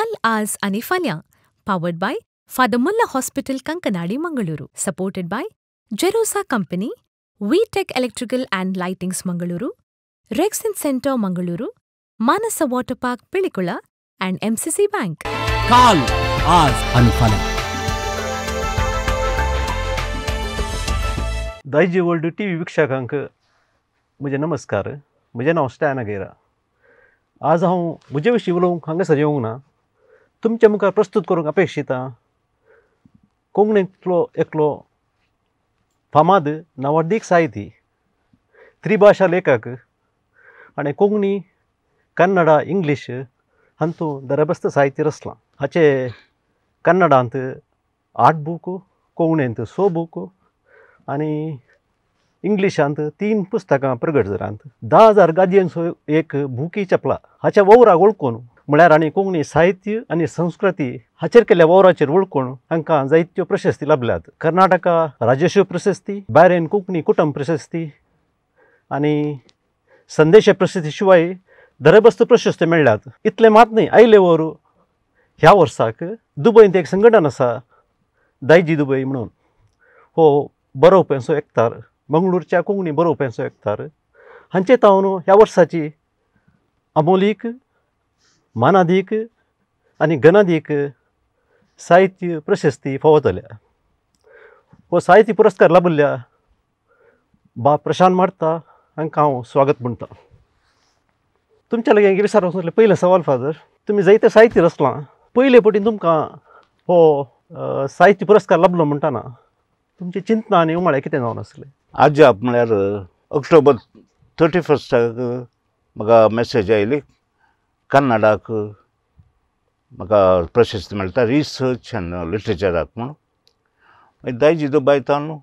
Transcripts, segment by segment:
काल, आज आनी फाल्यां, powered by Father Muller hospital, Kankanady, Mangaluru, supported by Gerosa company, V Tech electrical and lightings Mangaluru, Rexin centre Mangaluru, Manasa water park Pilikula and MCC bank. काल, आज आनी फाल्यां. दायजी world T V वीक्षकांक म्हजें नमस्कार. म्हजें नांव स्टॅन अगेरा. आज हांव म्हजे विशीं उलोवंक हांगासर येवंक ना, तुमच्या मुखार प्रस्तूत करूंक अपेक्षिता कोंकणींतलो एकलो फामाद नांवाडदीक साहिती, त्रिभाशा लेखक आनी कोंकणी, कन्नडा, इंग्लीश हातूंत दरबस्त साहित्य रचलां. हाचे कन्नडांत 8 बूक, कोंकणींत 6 बूक आनी इंग्लिशांत 3 पुस्तकां प्रगट जाल्यात. 10,000 गादयेंचो एक बुकी छापला. हाच्या वावराक वळखून म्हळ्यार आनी कोंकणी साहित्य आनी संस्कृती हाचेर केल्ल्या वावराचेर वळखून हांकां जायत्यो प्रशस्ती लाभल्यात. कर्नाटका राजस्व प्रशस्ती, बायरेन कोंकणी कुटुंब प्रशस्ती आनी संदेश प्रशस्ती शिवाय दरबस्त प्रशस्ती मेळ्ळ्यात. इतलें मात न्हय, आयले वर ह्या वर्साक दुबयंत एक संघटन आसा, दायजी दुबय म्हणून, हो बरोवप्यांचो एकतार, मंगळूरच्या कोंकणी बरोवप्यांचो एकतार, हांचे तावन ह्या वर्साची अमोलीक, मानादीक आनी गणादीक साहित्य प्रशस्ती फावो जाल्या. हो साहित्य पुरस्कार लाभिल्ल्या बा प्रशांत मार्ता हांकां हांव स्वागत म्हणटा. तुमच्या लागीं विचारूंक सोदलें पयलें सवाल, फादर, तुमी जायतें साहित्य रचलां, पयले पटीन तुमकां हो साहित्य पुरस्कार लाभलो म्हणटना तुमची चिंतना आनी उमाळे कितें जावन आसलें? आजाप म्हळ्यार ऑक्टोबर 31 म्हाका मॅसेज आयली, कन्नडाक म्हाका प्रशस्ती मेळटा रिसर्च एंड लिटरेचराक म्हणून. मागीर दायजी दुबाय तावन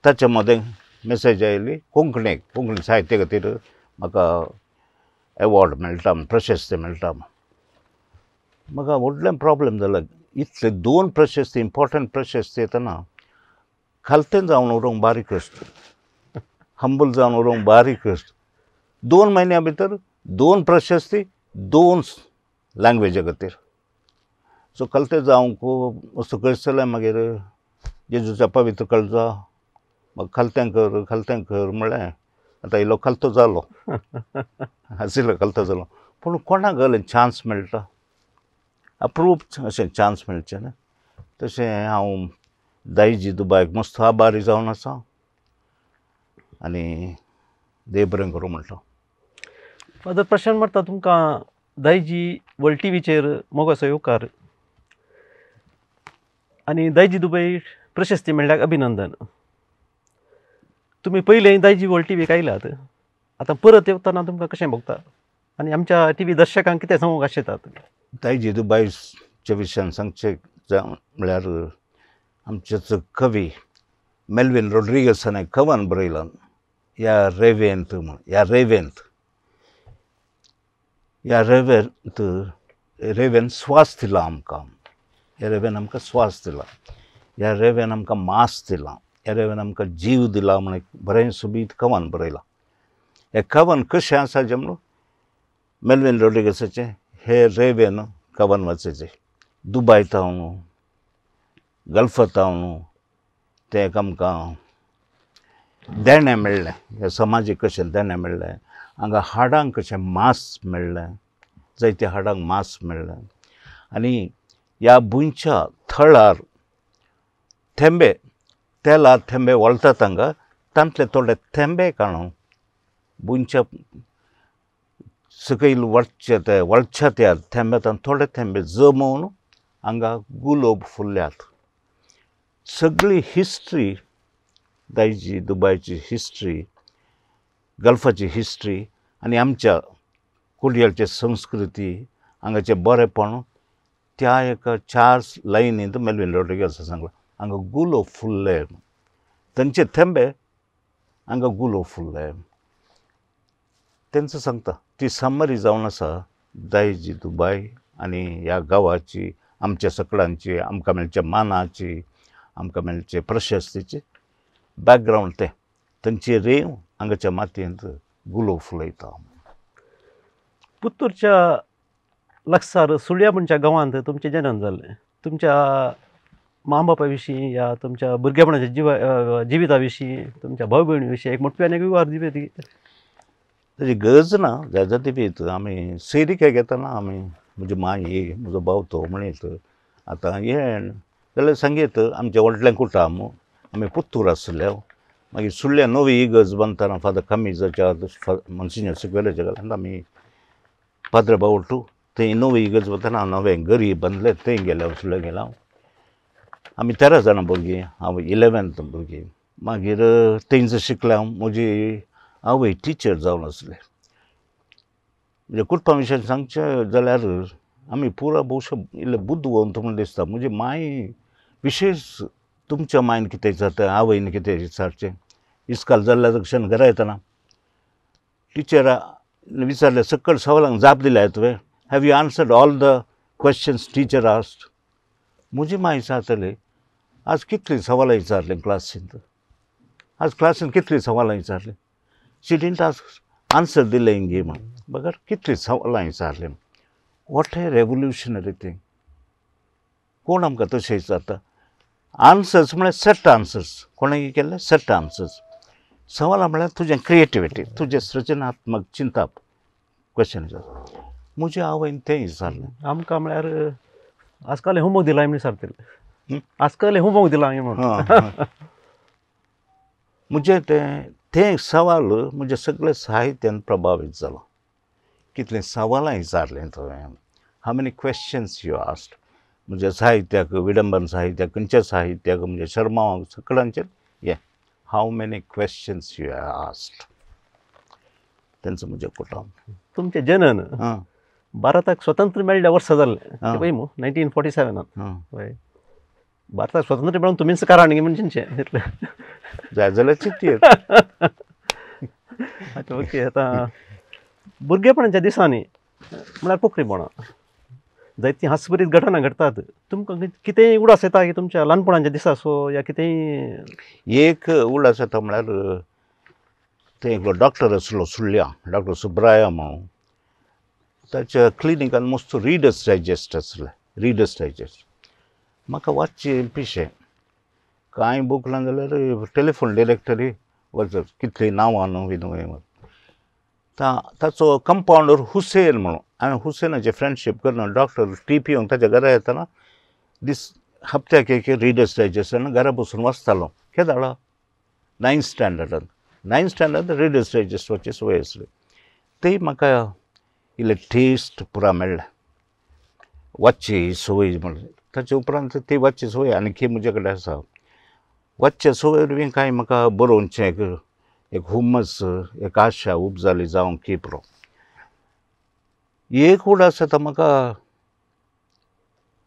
ताच्या मदें मॅसेज आयली कोंकणीक, कोंकणी साहित्य खातीर म्हाका एवॉर्ड मेळटा, प्रशस्ती मेळटा. म्हाका व्हडलें प्रॉब्लम जाला, इतले 2 प्रशस्ती, इम्पॉर्टंट प्रशस्ती येतना खालतें जावन उरोवंक बारीक कश्ट, हंबल जावन उरोवंक बारीक कश्ट. 2 म्हयन्या भितर 2 प्रशस्ती, 2 लँग्वेजा खातीर. सो कलते जावंक वस्तू कश्ट जाल्यार मागीर जेजूच्या पवित्र कळजा म्हाका खालतें कर, खालतें कर म्हळें. आतां इल्लो खालतो जालो, आशिल्लो खालतो जालो, पूण कोणाक घालून चान्स मेळटा, अप्रूप अशें चान्स मेळचें न्हय. तशें हांव दायजी दुबायक मस्त आभारी जावन आसा आनी देव बरें करूं म्हणटा. फादर प्रशांत मार्ता, तुमकां दायजी वर्ल्ड टी व्हीचेर मोगाचो येवकार आनी दायजी दुबय प्रशस्ती मेळ्ळ्याक अभिनंदन. तुमी पयलें दायजी वर्ल्ड टी व्हीक आयल्यात, आतां परत येवतना तुमकां कशें भोगता आनी आमच्या टी व्ही दर्शकांक कितें सांगूंक आशेतात? दायजी दुबायच्या विशयान सांगचें म्हळ्यार आमचेच कवी मेल्विन रोड्रिगसान एक कवन बरयलां, ह्या रेवेंत म्हण. ह्या रेवेंत, ह्या रेवेंत, रेवेन स्वास दिला आमकां, ह्या रेवेन आमकां स्वास दिला, ह्या रेवेन आमकां मास दिला, ह्या रेवेन आमकां जीव दिला म्हण एक बरें सोबीत कवन बरयलां. हें कवन कशें आसा जें म्हणून मेल्विन रोड्रिगसाचें हे रेवेन कवन वाचयचें. दुबाय तावन, गल्फा तावन तें आमकां देणें मेळ्ळें, ह्या समाजीक कशें देणें मेळ्ळें, हांगा हाडांक कशें मांस मेळ्ळें, जायत्या हाडांक मांस मेळ्ळें. आनी ह्या भुंयच्या थळार थेंबे, तेला थेंबे वळतात हांगा, तांतले थोडे थेंबे काडून भुंयच्या सकयल वळचे ते वळच्या त्या थेंब्यान थोडे थेंबे जमोवन हांगा गुलोब फुल्ल्यात. सगळी हिस्ट्री दायजी दुबायची हिस्ट्री, गल्फाची हिस्ट्री आनी आमच्या कुडयलची संस्कृती, हांगाचें बरेंपण त्या एका 4 लायनींत मेल्विन रोड्रिगसान सांगलां. हांगा गुलोब फुल्ले, तांचे थेंबे हांगा गुलोब फुल्ले, तेंचो सांगता. ती समरी जावन आसा दायजी दुबाय आनी ह्या गांवाची, आमच्या सकडांची, आमकां मेळच्या मानाची, आमकां मेळचे प्रशस्तीचे बॅकग्रावंड तें, तांची रेंव हांगाच्या मातयेंत गुलोब फुलयता. पुत्तूरच्या लागसार सुळ्या म्हणच्या गांवांत तुमचें जनन जालें. तुमच्या मां बापा विशीं या तुमच्या भुरगेपणाच्या जिविता विशीं, तुमच्या भाव भयणी विशीं एक मोठ्यान एक विवार दिवया ती. ताजी गरज ना जाय ती बी. आमी सैरिके घेतना आमी म्हजी माय ही म्हजो भाव तो म्हणीत आतां हें जाल्यार सांगीत आमचें व्हडलें कुटुंब आमी पुत्तूर आसले. मागीर सुळ्या नवी इगर्ज बांदतना फादर कामिजाच्या मनसिंजर सिक्वेराच्या घरांत आमी पाद्रे बावटू थंय नवी इगर्ज बांदतना नवें गरीब बांदलें थंय गेले सुळ्या गेला. आमी 13 जाणां भुरगीं, हांव 11th भुरगीं. मागीर थंयच शिकलें हांव. म्हजी आवय टिचर जावन आसलें. म्हणजे कुटुंबा विशयान सांगचें जाल्यार आमी पुरा भोवशा इल्ले बुद्दवंत म्हूण दिसता. म्हजी माय विशेश तुमच्या मायन कितें विचारता, आवयन कितें विचारचें. इस्काल जाल्ल्या तक्षण घरा येतना टिचरा विचारलें सकयल सवालांक जाप दिल्या तुवें, have you answered all the questions teacher asked. म्हजी माय विचारतली आज कितलीं सवालां विचारलीं क्लासींत, आज क्लासींत कितलीं सवालां विचारलीं. शी डिडंट आस्क आन्सर दिलें गे म्हूण बगर कितलीं सवालां विचारलीं. What a revolutionary thing. कोण आमकां तशें विचारता? आन्सर्स म्हळ्यार सेट आन्सर्स, कोणें केल्लें सेट आन्सर्स. सवालां म्हळ्यार तुजें क्रिएटिविटी, तुजें सृजनात्मक चिंतप क्वेश्चन विचारता. म्हज्या आवयन तें विचारलें. आमकां म्हळ्यार आजकाल होमवर्क दिला म्हण विचारतले, आजकाल होमवर्क दिला म्हणून. म्हजें तें तें सवाल म्हजें सगळें साहित्यान प्रभावीत जालां. कितलीं सवालां विचारलीं तुवें, how many questions you asked. म्हज्या साहित्याक, विडंबन साहित्याक, खंयच्या साहित्याक, म्हणजे शर्मांक सगळ्यांचेर हें how many questions you asked. तेंचो म्हजें कुटुंब. तुमचें जनन भारताक स्वतंत्र मेळ्ळ्या वर्सा जालें पळय मू 1947. हय, भारताक स्वतंत्र मेळून तुमीच कारण म्हणचें इतलें जाय जाल्यार चिंतयेत. ओके, आतां भुरगेपणाच्या दिसांनी म्हळ्यार पोखरीपणां जायतीं हास्यभरीत घटना घडटात. तुमकां कितेंय उडास येता की तुमच्या ल्हानपणाच्या दिसा सो या कितेंय? एक उडास येता म्हळ्यार थंय एकलो डॉक्टर आसलो सुळ्या, डॉक्टर सुब्राया म्हणून. ताच्या क्लिनिकान मस्त रिडर्स डायजेस्ट आसलें, रिडर्स डायजेस्ट. म्हाका वाचचें पिशें. कांय बूक ना जाल्यार टेलिफोन डिरेक्टरी वचत कितलीं नांवां न्हू बी न्हू. ताचो कंपावंडर हुसेन म्हणून, हांवें हुसेनाचें फ्रेंडशीप करून डॉक्टर टी पिवंक ताच्या घरा येतना दीस हप्त्याक एक रिडर्स डायजेस्ट घरा बसून वाचतालो. केदाळा 9th स्टँडर्डान, 9th standard readers digest वाचची संवय आसली. ती म्हाका इल्लें टेस्ट पुरा मेळ्ळें वाचची संवय म्हणून. ताचे उपरांत ती वाचची संवय आणखी म्हजे कडेन आसा. वाचच्या संवय वरवीं कांय म्हाका बरोवचें एक एक हुमस, एक आशा उब जाली जावं की पुरो. एक उडास येता म्हाका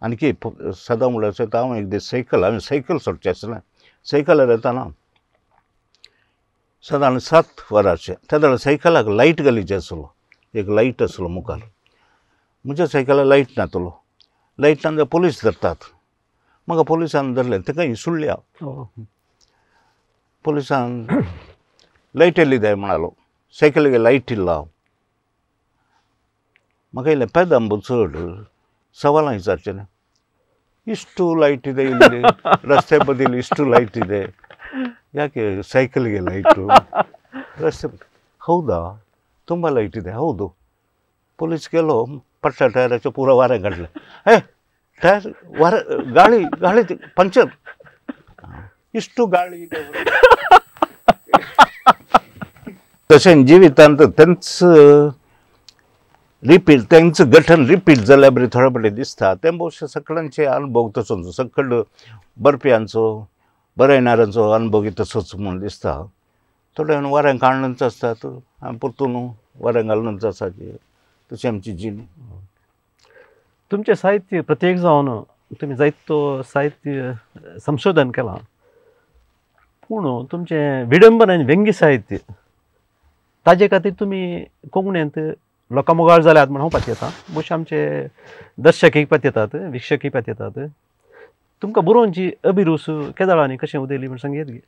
आणखी सदां उडास येता. हांव एक दीस सायकल, हांवें सायकल सोडचें आसलें. सायकलार येताना सादारण 7 वरांचेर, त्या वेळार सायकलाक लायट घालीचे आसलो, एक लायट आसलो मुखार. म्हज्या सायकलाक लायट नातलो, लायट ना जाल्यार पोलीस धरतात. म्हाका पोलिसान धरलें, तेका सुळ्या पोलिसान लायट येयली जाय म्हणालो, सायकलीक लायट इल्ला. म्हाका इल्लें पेदांब चड सवालां विचारचें न्ही. इश्टू लायट ಇದೆ ಇಲ್ಲಿ ರಸ್ತೆ ಬದಿಲಿ ಇಷ್ಟು ಲೈಟ್ ಇದೆ, ಯಾಕೆ ಸೈಕಲ್ಗೆ ಲೈಟು ರಸ್ತೆ? ಹೌದಾ, ತುಂಬ ಲೈಟ್ ಇದೆ. ಹೌದು. ಪೊಲೀಸ್ गेलो, पडटा टायराचो पुरो वारें काडलें. ए टायर वारें गाळी गाळी पंचर, इश्टू गाळी. तशें जिवितांत तेंच रिपीट, तेंच गठन रिपीट जाल्यार बरें थोडे फावटी दिसता. तें भोवशा सगळ्यांचे अनुभव तसोच, सगळे बरप्यांचो बरयणाऱ्यांचो अनुभव तसोच म्हूण दिसता. थोडे वारें काडूनच आसतात आनी परतून वारें घालूनच आसा. तशी आमची जिणी. तुमचें साहित्य प्रत्येक जावन तुमी जायतो साहित्य संशोधन केलां, पूण तुमचें विडंबन आनी व्यंग्य साहित्य ताजे खातीर तुमी कोंकणींत लोकां मोगाळ जाल्यात म्हूण हांव पातयेतां. भोवशा आमचे दर्शकय पातयेतात, वीक्षकय पातयेतात. तुमकां बरोवची अभिरूच केदळा आनी कशें उदयली म्हूण सांगयेत गे?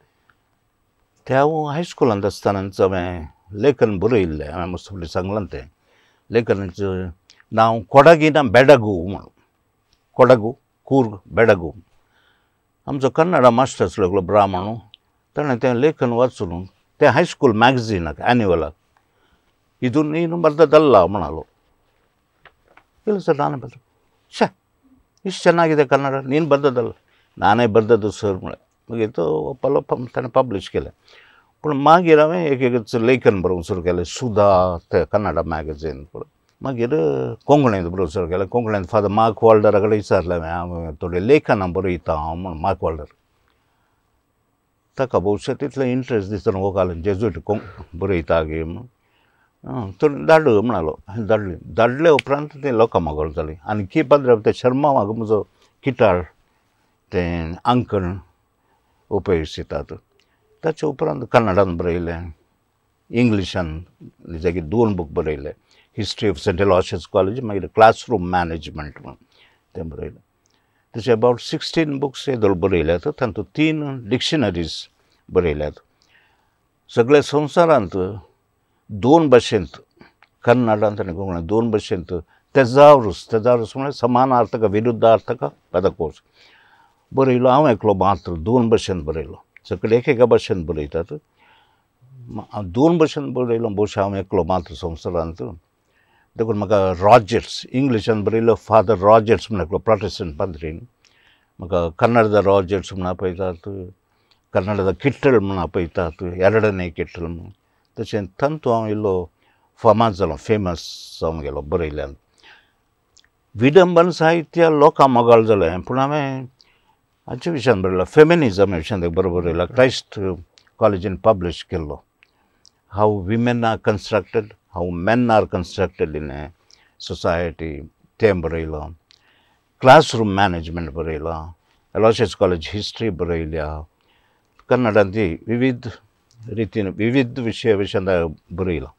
ते हांव हायस्कुलांत आसतनाच हांवें लेखन बरयल्लें. हांवें मस्त फुडें सांगलां तें लेखनाचें. नांव कोडगिना बेडगू म्हणून, कोडगू कूर्ग बेडगू. आमचो कन्नडा मास्टर आसलो एकलो ब्राह्मण, ताणें तें लेखन वाचून तें हायस्कूल मॅगझिनाक एन्युअलाक इदून नीನು ಬರ್ದದ್ದಲ್ಲ म्हणालो. ಇಲ್ಲ ಸರ್ ನಾನೇ ಬರ್ದು, ಛೇ ಇಷ್ಟು ಚೆನ್ನಾಗಿದೆ ಕನ್ನಡ, ನೀನು ಬರ್ದದ್ದಲ್ಲ. ನಾನೇ ಬರ್ದದ್ದು सर म्हळें. मागीर तो ಒಪ್ಪलो, ताणें पब्लिश केलें. पूण मागीर हांवें एक एक लेखन बरोवंक सुरू केलें, सुधा तें कन्नडा मॅगझीन. मागीर कोंकणींत बरोवंक सुरू केलें. कोंकणींत फादर मार्क वाल्डरा कडेन विचारलें हांवें, हांव थोडें लेखनां बरयता हांव म्हूण. मार्क वाल्डर ताका भोवशा तितलें इंट्रस्ट दिसता हो घालून जेजुईट बरयता गे म्हूण, थोडें धाड म्हणालो. धाडलें. धाडले उपरांत तें लोकां मागोळ जालें. आनी की पाद्र ते शर्मा म्हाका म्हजो किटाळ तें अंकण उपयोगितात. ताचे उपरांत कन्नडान बरयलें, इंग्लिशान जागी 2 बूक बरयले, history of Saint Aloysius college, मागीर क्लासरूम मॅनेजमेंट म्हूण तें बरयलें. तशें अबावट 16 बुक्स येदोळ बरयल्यात, तातूंत 3 डिक्शनरीज बरयल्यात. सगळ्या संवसारांत 2 भाशेंत, कन्नडांत आनी कोंकणींत 2 भाशेंत तेजावरूस, तेजावरूस म्हळ्यार समानार्थक विरुद्धार्थक पदकोश बरयलो. हांव एकलो मात्र 2 भाशेंत बरयलो. सगळे एक एका भाशेंत बरयतात, 2 भाशेंत बरयलो भोवशा हांव एकलो मात्र संवसारांत. देखून म्हाका रॉजर्स इंग्लिशान बरयलो, फादर रॉजर्स म्हूण एकलो प्रोटेस्टंट पाद्रीन म्हाका कन्नडा रॉजर्स म्हूण आपयतात, कन्नडा किट्टल म्हूण आपयतात, एरडने किट्टल म्हूण. तशें तातूंत हांव इल्लो फामाद जालो, फेमस जावन गेलो बरयल्यान. विडंबन साहित्य लोकां मोगाळ जालें, पूण हांवें हाचे विशयान बरयलां, फेमिनिजम विशयान एक बरो बरयला, क्रायस्ट कॉलेजीन पब्लिश केल्लो, how women are constructed, how men are constructed in a society, तें बरयलां. क्लासरूम मॅनेजमेंट बरयलां, एलॉशियस कॉलेज हिस्ट्री बरयल्या. कन्नडांत ती विविध रितीन विविध विशया विशयांत बरयलां.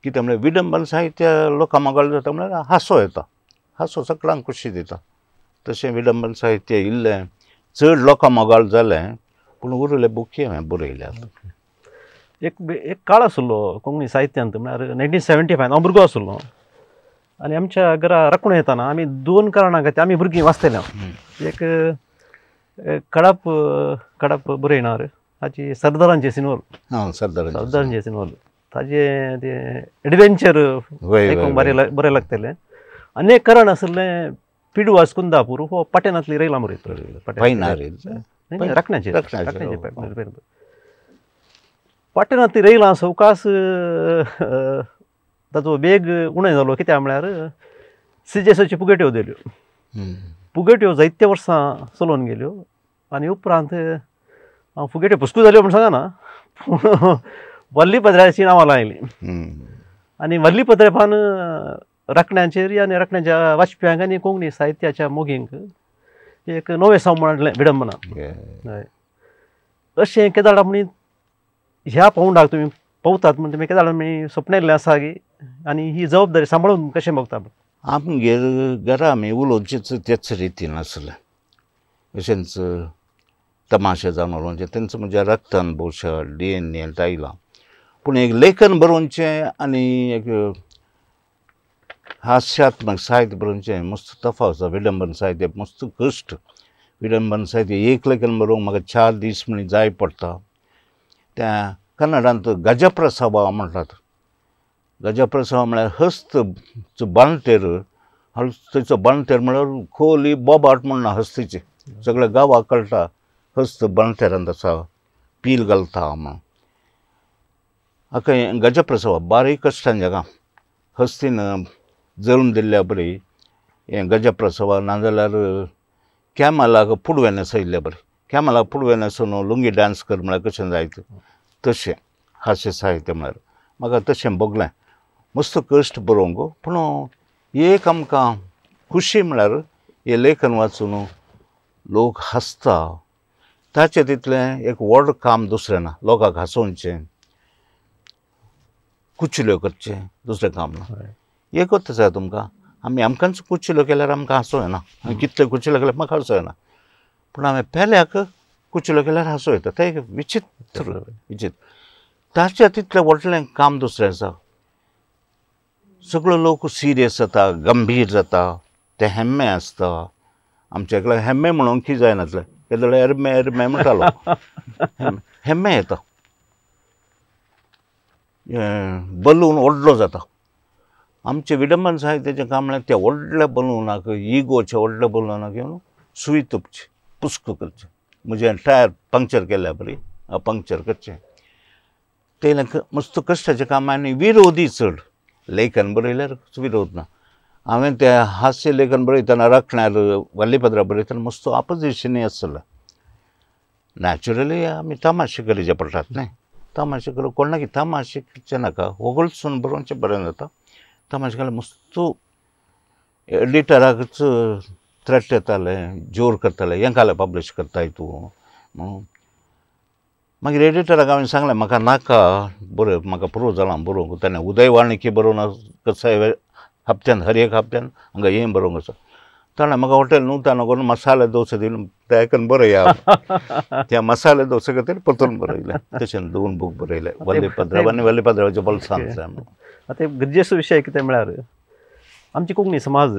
कितें म्हळ्यार विडंबन साहित्य लोकां मोगाळ जाता म्हळ्यार हांसो येता, हांसो सगळ्यांक खोशी दिता. तशें विडंबन साहित्य इल्लें चड लोकां मोगाळ जालें, पूण उरिल्ले बुकी हांवें बरयल्यात. एक एक काळ आसलो कोंकणी साहित्यांत, म्हळ्यार 1975 हांव भुरगो आसलो आनी आमच्या घरा राखणो येताना आमी 2 कारणां खातीर आमी भुरगीं वाचतले. एक कडप कडप बरयणार हाची सरदारांचे सिनोल, सरदारांचे सिनोल, ताजे ते एडवेंचर आयकूंक बरें बरें लागतलें. आनी एक कारण आसलें पिडवास कुंदापूर हो पाट्यानांतली रयला बरयता, राखण्याचेर राखण्याचेर पाट्यानांतली रयला सवकास ताचो वेग उणें जालो. कित्याक म्हळ्यार सिजेसाच्यो पुगेट्यो दिल्यो, पुगेट्यो जायते वर्सां चलोवन गेल्यो आनी उपरांत हांव फुगेट्यो पुस्कू जाल्यो म्हूण सांगना, पूण वल्ली पत्र्याची नांवां लायलीं आनी वल्ली पत्र्यापान राखण्यांचेर आनी राखण्याच्या वाचप्यांक आनी कोंकणी साहित्याच्या मोगींक एक नवें साव म्हणलें विडंबना. हय, अशें केदाळ आमी ह्या पावंडाक तुमी पावतात म्हण तुमी केदाळ आमी सपनेल्लें आसा की, आनी ही जबाबदारी सांबाळून कशें बगता? आमगेर घरा आमी उलोवचेच तेच रितीन आसलें, अशेंच तमाशे जावन उलोवचें, तेंचो म्हज्या रक्तान भोवशा DNA आयलां. पूण एक लेखन बरोवचें आनी एक हास्यात्मक साहित्य बरोवचें मस्त तफावत आसा. विडंबन साहित्य मस्त कश्ट, विडंबन साहित्य एक लेखन बरोवंक म्हाका 4 दीस म्हण जाय पडटा. त्या कन्नडांत गजप्रसवा म्हणटात, गजप्रसवा म्हळ्यार हस्त बांळटेर, हस्तीचो बांळटेर म्हळ्यार खोली बोबाट म्हण ना हस्तीची, सगळ्या गांवाक कळटा हस्त बांळटेरांत आसा, पील घालता म्हण. हाका गजप्रसवा बारीक कश्टान जागा हस्तीन जल्म दिल्ल्या बरी हें गजप्रसवा, नाजाल्यार कॅमलाक पुडवें न्हेसयल्ल्या बरें, कॅमलाक पुडवें न्हेसून लुंगी डांस कर म्हळ्यार कशें जायत, तशें हास्य साहित्य म्हळ्यार म्हाका तशें भोगलें. मस्त कश्ट बरोवंक, पूण एक आमकां खुशी म्हळ्यार हें लेखन वाचून लोक हांसता, ताचें तितलें एक व्हड काम दुसरें ना. लोकांक हांसोवचें, कुचिल्यो करचें दुसरें काम ना. एकूच आसा तुमकां, आमी आमकांच कुचिल्यो केल्यार आमकां हांसो येना, आनी कितल्यो कुचिल्यो केल्यार म्हाका हांसो येना, पूण हांवें पेल्याक कुचिल्यो केल्यार हांसो येता. तें एक विचित्र विचित्र. ताच्या तितलें व्हडलें काम दुसरें आसा. सगळो लोक सिरियस जाता, गंभीर जाता, ते हेम्मे आसता. आमच्या एकल्या हेम्मे म्हणूंक की जायनासलें, केदो एरमे एरमे म्हणटालो, हेम्मे येता, बलून व्हडलो जाता. आमचें विडंबन साहित्याचें काम म्हळ्यार त्या व्हडल्या बलूनाक, इगोच्या व्हडल्या बलूनाक घेवन सुई तोपची, पुस्क करचें. म्हजें टायर पंक्चर केल्या बरी पंक्चर करचें. तें मस्त कश्टाचें काम आनी विरोधी चड. लेखन बरयल्यार विरोध ना. हांवें तें हास्य लेखन बरयतना राखण्यार वल्लीपदरा बरयतना मस्त ऑपोजिशनय आसलें. नॅचरली आमी तमाशे करचे पडटात न्हय, तमाशे करूं कोणाक तमाशे करचें नाका, वगळसून बरोवचें बरें जाता. तमाशे केल्यार मस्त एडिटराकच थ्रेट येताले, जोर करताले, हें कालें पब्लीश करताय तूं म्हणून. मागीर एडिटराक हांवें सांगलें म्हाका नाका बरें, म्हाका पुरो जालां बरोवंक. ताणें उदयवाणीकी बरोवन कसाय हप्त्यान, हर एक हप्त्यान हांगा हें बरोवंक आसा. ताणें म्हाका हॉटेल नुताना करून मसाले डोसा दिवन तें बरया, त्या मसाले डोसा खातीर परतून बरयलें. तशें 2 बूक बरयले, वल्लीपद्राव आनी वल्लीपद्रावाचें बोल्सांतलें. आतां एक गरजेचो विशय कितें म्हळ्यार आमची कोंकणी समाज,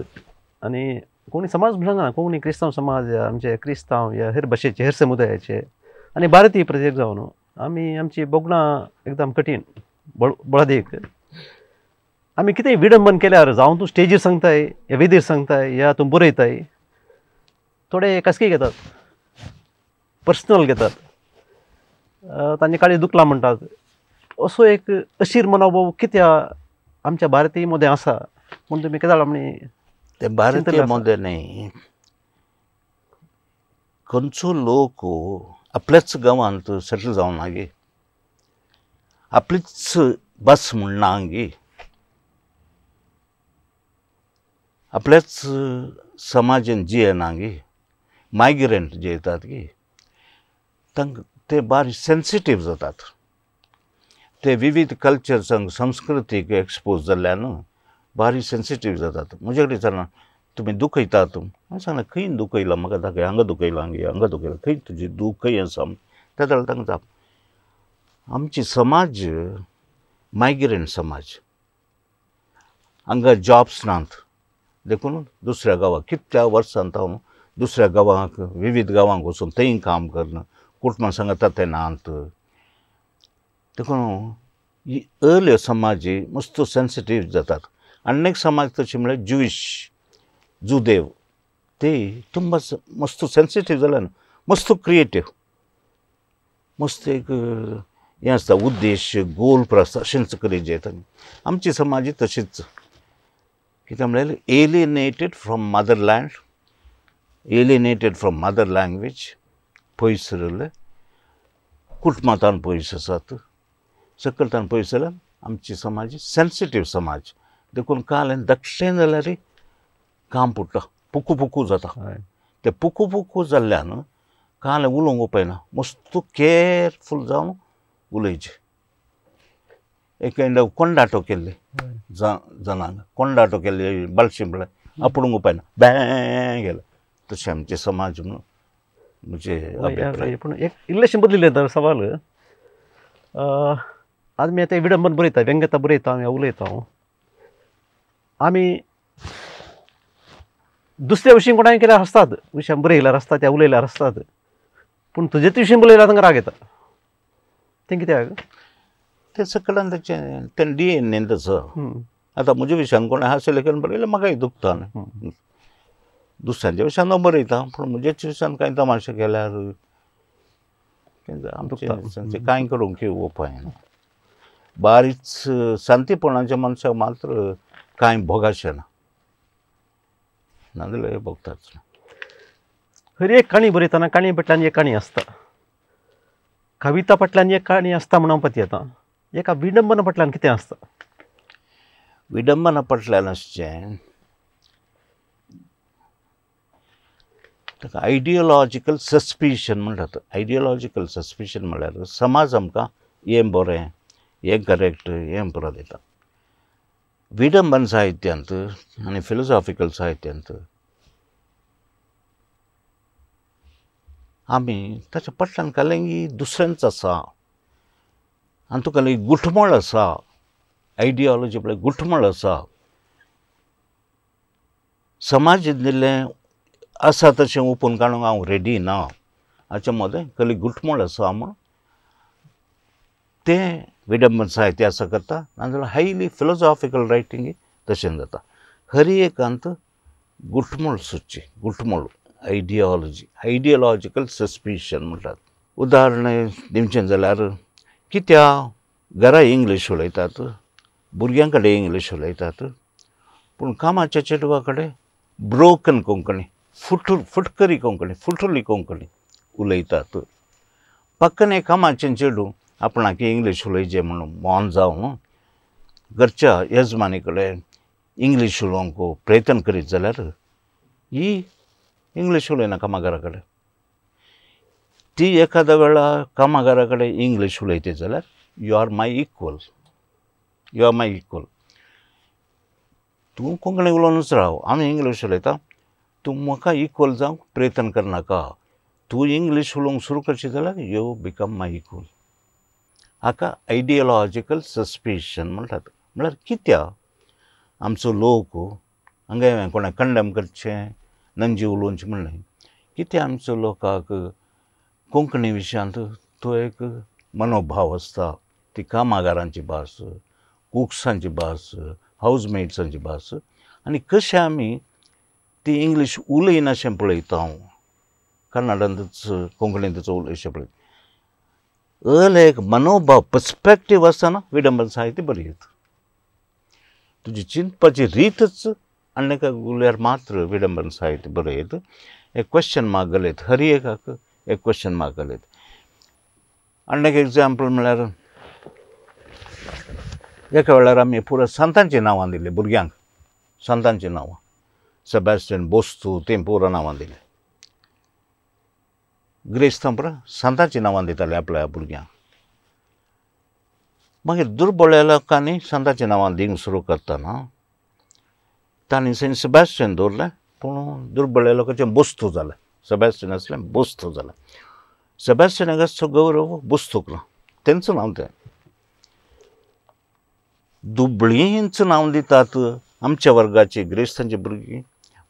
आनी कोंकणी समाज म्हणना ना, कोंकणी क्रिस्तांव समाज, आमचे क्रिस्तांव या हेर भाशेचे हेर समुदायाचे आनी भारतीय प्रजेक जावन आमी आमची भोगणां एकदम कठीण बळादीक. आमी कितेंय विडंबन केल्यार जावं तूं स्टेजीर सांगताय या वेदीर सांगताय या तूं बरयताय, थोडे खासगी घेतात, पर्सनल घेतात, तांचे काळीज दुखलां म्हणटात. असो एक अशीर मनोभाव कित्याक आमच्या भारतीय मदें आसा म्हूण तुमी केदाळ आमी ते भारतीय मदें न्हय, खंयचो लोक आपल्याच गांवांत सेटल जावना गे, आपलीच भास म्हणना गे, आपल्याच समाजान जियेना गे, मायग्रंट जियेतात गे, तांकां ते बारीक सेन्सिटीव जातात. ते विविध कल्चर्सांक संस्कृतीक एक्सपोज जाल्ल्यान बारीक सेन्सिटीव जातात. म्हजे कडेन सांगना तुमी दुखयतात, हांवें सांगलें खंय दुखयलां म्हाका दाखय, हांगा दुखयलां गे, हांगा दुखयलां, खंय तुजी दूख खंय आसा त्या जाल्यार तांकां जाप. आमची समाज मायग्रंट समाज, हांगा जॉब्स नात, देखून दुसऱ्या गांवाक कितल्या वर्सांत हांव दुसऱ्या गांवांक विविध गांवांक वचून थंय काम करणं, कुटुंबा सांगता ते नात. देखून अर्ल्य समाज मस्त सेन्सिटीव जातात. आनी एक समाज तशें म्हळ्यार ज्युईश जुदेव, ते तुमकां मस्त सेन्सिटीव जाल्यान मस्त क्रिएटीव, मस्त एक हें आसता उद्देश गोल आसता अशेंच करीत जेता. आमची समाज तशीच कितें म्हळ्यार alienated from motherland, alienated from mother language, पयस उरले, कुटुंबांतान पयस आसात, सकलतान पयस जाल्यार आमची समाज सेन्सिटीव समाज. देखून काल दक्षिण जाल्यार काम पुट्टा, पुकू पुकू जाता. ते पुकू पुकू जाल्ल्यान काल उलोवंक उपायना, मस्त केरफूल जावन उलयचें. एक कोंडाटो केल्ले जनांक, कोंडाटो केल्ले बालशी म्हळ्यार आपूण उपायना बॅ गेले. तशें आमचे समाज म्हणून म्हजे अभिप्राय. पूण एक इल्लेशें बदलिल्लें तर सवाल, आज मी आतां विडंबन बरयता, व्यंगता बरयता, आमी उलयता, आमी दुसऱ्या विशीं कोणाय केल्यार आसतात, विशयान बरयल्यार आसतात या उलयल्यार आसतात, पूण तुजे विशीं बरयल्यार तांकां राग येता, तें कित्याक? तें सकल्यान ताचें तें DNA तसो. आतां म्हज्या विशयान कोणें हास्य लेखन बरयलें म्हाकाय दुखता न्हय, दुसऱ्यांच्या विशयान हांव बरयता पूण म्हज्याच विशयान कांय तमाशे केल्यार आमचें कांय करूंक उपाय ना. बारीच शांतीपणाच्या मनशाक मात्र कांय भोगाशें ना, नाजाल्यार भोगताच. हर एक काणी बरयतना काणी फाटल्यान एक काणी आसता, कविता फाटल्यान एक काणी आसता म्हणून हांव पतयेता. एका विडंबना फाटल्यान कितें आसता? विडंबना फाटल्यान आसचें ताका आयडियोलॉजिकल सस्पिशन म्हणटात. आयडियोलॉजिकल सस्पिशन म्हळ्यार समाज आमकां हें बरें, हें करेक्ट, हें पुरो दिता. विडंबन साहित्यांत आनी फिलोसॉफिकल साहित्यांत आमी ताच्या फाटल्यान कालेंगी दुसऱ्यांच आसा आनी तुका गुठमळ आसा, आयडियोलॉजी म्हळ्यार गुठमळ आसा. समाज दिल्लें आसा तशें ओपन काडूंक हांव रेडी ना हाच्या मदें कसली गुटमोळ आसा म्हूण तें विडंबन साहित्य आसा करता नाजाल्यार हायली फिलोसॉफिकल रायटींग तशें जाता. हर एकांत गुटमोळ सुचची, गुटमोळ आयडियोलॉजी, आयडियोलॉजिकल सस्पिशन म्हणटात. उदाहरण दिवचें जाल्यार कित्याक घरा इंग्लीश उलयतात, भुरग्यां कडेन इंग्लीश उलयतात, पूण कामाच्या चेडवा कडेन ब्रोकन कोंकणी, फुटकरी कोंकणी, फुटुली कोंकणी उलयतात. पक्कने कामाचें चेडूं आपणाक इंग्लीश उलयचें म्हणून मोन जावन घरच्या येजमानी कडेन इंग्लीश उलोवंक प्रयत्न करीत जाल्यार ही इंग्लीश उलयना कामाघरा कडेन. ती एखाद्या वेळा कामाघरा कडेन इंग्लीश उलयता जाल्यार you are my equal, you are my equal. तूं कोंकणी उलोवनूच राव, आमी इंग्लीश उलयता, तूं म्हाका इक्वल जावंक प्रयत्न करनाका. तूं इंग्लीश उलोवंक सुरू करशी जाल्यार you become my equal. हाका आयडियोलॉजिकल सस्पिशन म्हणटात. म्हळ्यार कित्याक आमचो लोक हांगा हांवें कोणाक कंडम करचें नंजी उलोवचें म्हणलें, कित्याक आमचो लोकांक कोंकणी विशयांत तो एक मनोभाव आसता. ती कामागारांची भास, कुक्सांची भास, हावजमेट्सांची भास, आनी कशें आमी ती इंग्लीश उलयनाशें पळयता. हांव कन्नडांतच कोंकणींतच उलयशें पळयता. अल एक मनोभाव पर्सपेक्टीव आसतना विडंबन साहित्य बरयत. तुजी चिंतपाची रीतच आनी एका उलयार मात्र विडंबन साहित्य बरयत. एक क्वेश्चन मार्क घालयत, हर एकाक एक क्वेश्चन मार्क घालयत. आनी एक एग्जाम्पल म्हळ्यार एका वेळार आमी पुरा संतांची नांवां दिली भुरग्यांक, संतांची नांवां, सेबास्टियन बोस्तू तीं पुरा नांवां दिली. ग्रेस्तां पुरा संतांची नांवां दिताले आपल्या भुरग्यांक. मागीर दुर्बळ लोकांनी संतांची नांवां दिवंक सुरू करतना तांणी सेंट सेबास्टियन दवरलें, पूण दुर्बळ लोकांचें बोस्तू जालें. सेबास्टियन आसलें बोस्तू जालें. सेबास्टियनाक आसचो गौरव बोस्तूक ना, तेंच नांव तें. दुबळींच नांव दितात आमच्या वर्गाची ग्रेस्तांची भुरगीं,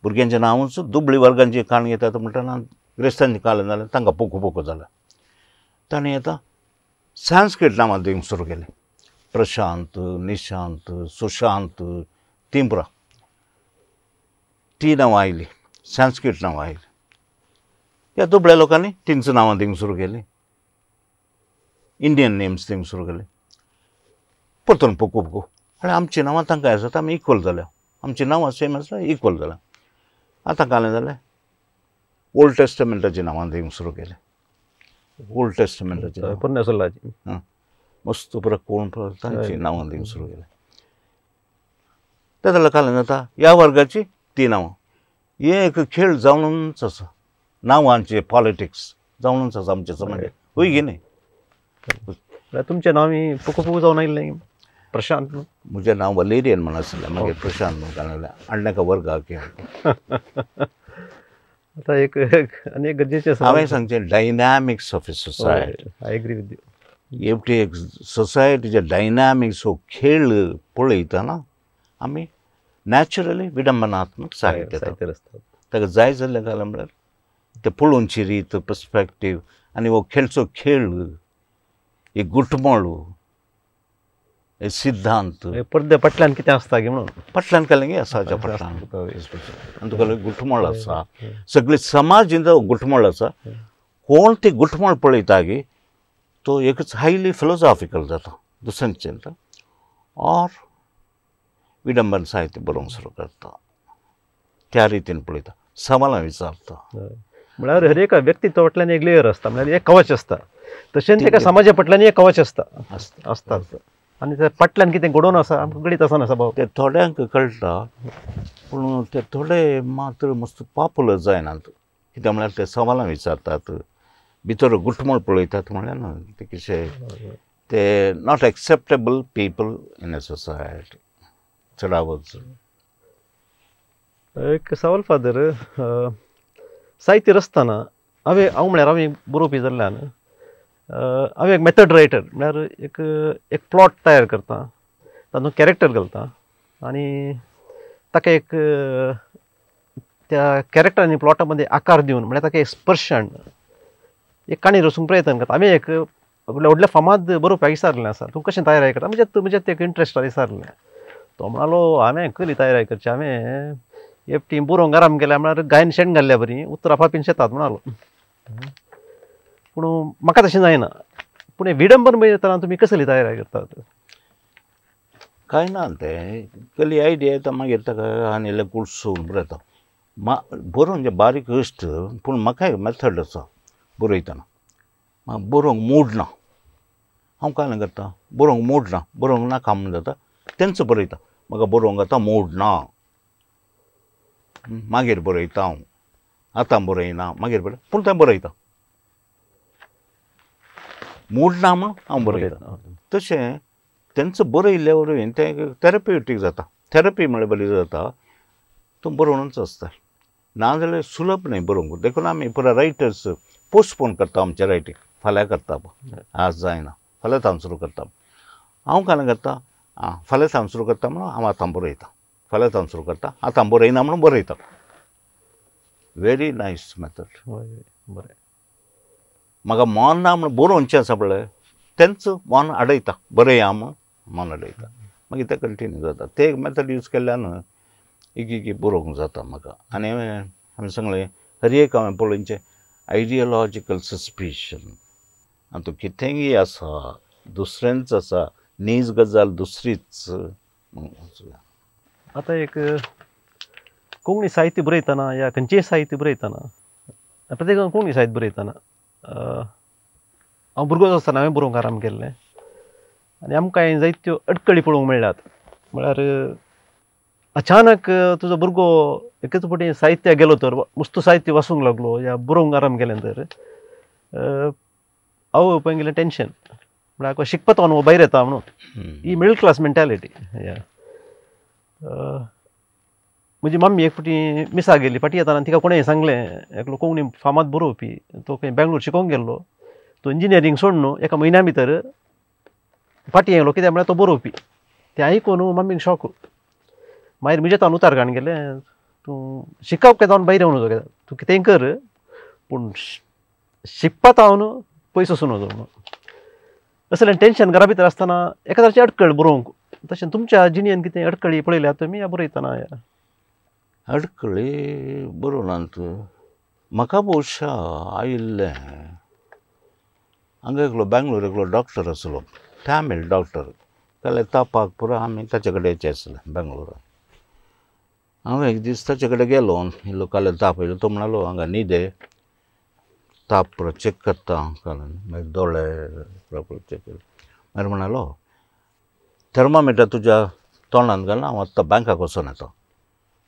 भुरग्यांचें नांवूच दुबळी वर्गांची काण घेतात म्हणटना ग्रेस्तांची काल जालें तांकां पोको पोको जालें. तांणी आतां संस्कृत नांवां दिवंक सुरू केलें, प्रशांत, निशांत, सुशांत, तीं पुरा ती नांवां आयलीं, संस्कृत नांवां आयलीं. ह्या दुबळ्या लोकांनी तींच नांवां दिवंक सुरू केलीं, इंडियन नेम्स दिवंक सुरू केले. परतून पोको पोको आनी आमचीं नांवां तांकां आसात, आमी इक्वल जाल्या, आमचीं नांवां सेम आसा, इक्वल जाल्या. आतां कालें जालें ओल्ड टेस्टमेंटाचीं नांवां दिवंक सुरू केलें, ओल्ड टेस्टमेंटाची हां मस्त पुरा कोण तांचीं नांवां दिवंक सुरू केलें. तें जाल्यार कालें जाता ह्या वर्गाची ती नांवां. हें एक खेळ जावनूच आसा, नांवांचे पॉलिटिक्स जावनूच आसा आमच्या समाजांत, हय की न्ही? तुमचें नांव पोको पोको जावन आयिल्लें प्रशांत? म्हजें नांव वलेरियन म्हण आसलें, मागीर प्रशांत म्हूण घालें आनी एका वर्गाक. आतां एक आनी एक गरजेचें आसा हांवें सांगचें, dynamics of a society. I agree with you. एकटी एक सोसायटीचे डायनामिक्स हो खेळ पळयतना आमी नॅचरली विडंबनात्मक साहित्य रचतात. ताका जाय जाल्लें घालें म्हळ्यार ते पळोवची रीत, पर्सपेक्टीव आनी हो खेळचो खेळ, एक गुटमळ, एक सिद्धांत, पडद्या फाटल्यान कितें आसता की म्हणून फाटल्यान कालें की आसा हाच्या फाटल्यान आनी तुका गुटमळ आसा, सगळे समाजीन गुटमळ आसा. कोण ती गुटमळ पळयता गी तो एकच हायली फिलोसॉफिकल जाता दुसऱ्यांचें ऑर विडंबन साहित्य बरोवंक सुरू करता, त्या रितीन पळयता, सवालां विचारता. म्हळ्यार हर एका व्यक्तित्वा फाटल्यान एक लेयर आसता, म्हळ्यार एक कवच आसता, तशेंच एका समाजा फाटल्यान एक कवच आसता आसता आनी त्या फाटल्यान कितें घडोवन आसा आमकां गणीत आसना सभाव. ते थोड्यांक कळटा, पूण ते थोडे मात्र मस्त पॉपुलर जायनात. कित्याक म्हळ्यार ते सवालां विचारतात, भितर गुटमळ पळयतात, म्हळ्यार न्हू ते कशे ते not acceptable people in a society चडावत. एक सवाल फादर, साहित्य रचतना हांवें हांव म्हळ्यार हांवें बरोवपी जाल्ल्यान हांव एक मेथड रायटर, म्हळ्यार एक एक प्लॉट तयार करता, तातूंत कॅरेक्टर घालता आनी ताका एक त्या कॅरेक्टर आनी प्लॉटा मध्ये आकार दिवन म्हळ्यार ताका एक स्पर्श हाडून एक काणी रचूंक प्रयत्न करता. आमी एक व्हडल्या फामाद बरोवप्याक विचारलें आसा, तूं कशें तयारी करता, म्हणजे म्हजें एक इंट्रस्ट विचारलें. तो म्हणालो हांवें कसली तयारी करची, हांवें एकटी बरोवंक आराम केल्या म्हळ्यार गायन शेण घाल्ल्या बरी उतरां फापीन शेतात म्हणालो. पूण म्हाका तशें जायना. पूण विडंबन बरयतना तुमी कसली तयारी करतात? कांय ना, तें कसली आयडिया येता मागीर ताका आनी इल्लें कुडसून बरयता. बरोवंक जें बारीक इश्ट, पूण म्हाका एक मेथड आसा बरयतना. म्हाका बरोवंक मूड ना, हांव कांय करता, बरोवंक मूड ना, बरोवंक नाका म्हूण जाता तेंच बरयता. म्हाका बरोवंक आतां मूड ना, मागीर बरयता हांव, आतां बरयना मागीर बरयता, पूण तें बरयता. मूड ना म्हूण हांव बरयता. तशें तेंच बरयल्ल्या वरवीं तें थेरप्युटीक जाता. थेरपी म्हळ्यार बरी जाता, तूं बरोवनूच आसता. नाजाल्यार सुलभ न्हय बरोवंक. देखून आमी पुरा रायटर्स पोस्टपोन करता आमचें रायटींग, फाल्यां करता, आज जायना, फाल्यां तावन सुरू करता. हांव कांय करता, आं फाल्यां तावन सुरू करता म्हणून हांव आतां बरयता, फाल्यां तावन सुरू करता, आतां बरयना म्हणून बरयता. Very nice method. बरें, म्हाका मन ना म्हणून बरोवचें आसा पळय, तेंच मन आडयता, बरया म्हूण मन आडयता, मागीर तें कंटिन्यू जाता. तें एक मेथड यूज केल्ल्यान एक एक बरोवंक जाता म्हाका. आनी हांवें सांगलें हर एक हांवें पळोवचें आयडियोलॉजिकल सस्पिशन, आतां कितेंय आसा दुसरेंच आसा, नीज गजाल दुसरीच. आतां एक कोंकणी साहित्य बरयतना या खंयचेय साहित्य बरयतना, प्रत्येक कोंकणी साहित्य बरयतना, हांव भुरगो आसतना हांवें बरोवंक आराम केल्लें आनी आमकां जायत्यो अडकळी पळोवंक मेळ्ळ्यात. म्हळ्यार अचानक तुजो भुरगो एकच फावटी साहित्याक गेलो तर, मस्त साहित्य वाचूंक लागलो या बरोवंक आराम केलें तर आवय बापायन गेलें टेंशन, म्हळ्यार शिकपा न्हू भायर येता म्हणून. ही मिडल क्लास मेंटालिटी. म्हजी मम्मी एक फावटी मिसा गेली, फाटीं येताना तिका कोणें सांगलें, एकलो कोंकणी फामाद बरोवपी तो खंय बेंगलोर शिकोवंक गेल्लो, तो इंजिनियरींग सोडून एका म्हयन्या भितर फाटीं येयलो, कित्याक म्हळ्यार तो बरोवपी. तें आयकून मम्मीक शॉक. मागीर म्हजें तावन उतार काडून गेलें, तूं शिकप काय जावन भायर येवन वचो, तूं कितेंय कर पूण शिकपा तावन पयस वचूं नजो म्हणून. असलें टेंशन घरा भितर आसतना एका तरेची अडकळ बरोवंक. तशें तुमच्या जिणेन कितें अडकळी पळयल्या तुमी ह्या बरयतना? अडकळी बरोवनात म्हाका भोवशा आयिल्लें. हांगा एकलो बेंगलोर एकलो डॉक्टर आसलो, तामीळ डॉक्टर, जाल्यार तापाक पुरो आमी ताचे कडेन येचे आसले बेंगलोराक. हांव एक दीस ताचे कडेन गेलो, इल्लो काल्यार ताप येयलो. तो म्हणालो हांगा न्हिदे, ताप पुरो चॅक करता कारण मागीर दोळे पुरो चॅक केले. मागीर म्हणालो थर्मामिटर तुज्या तोंडांत घालून हांव आत्तां बँकाक वचोन येता,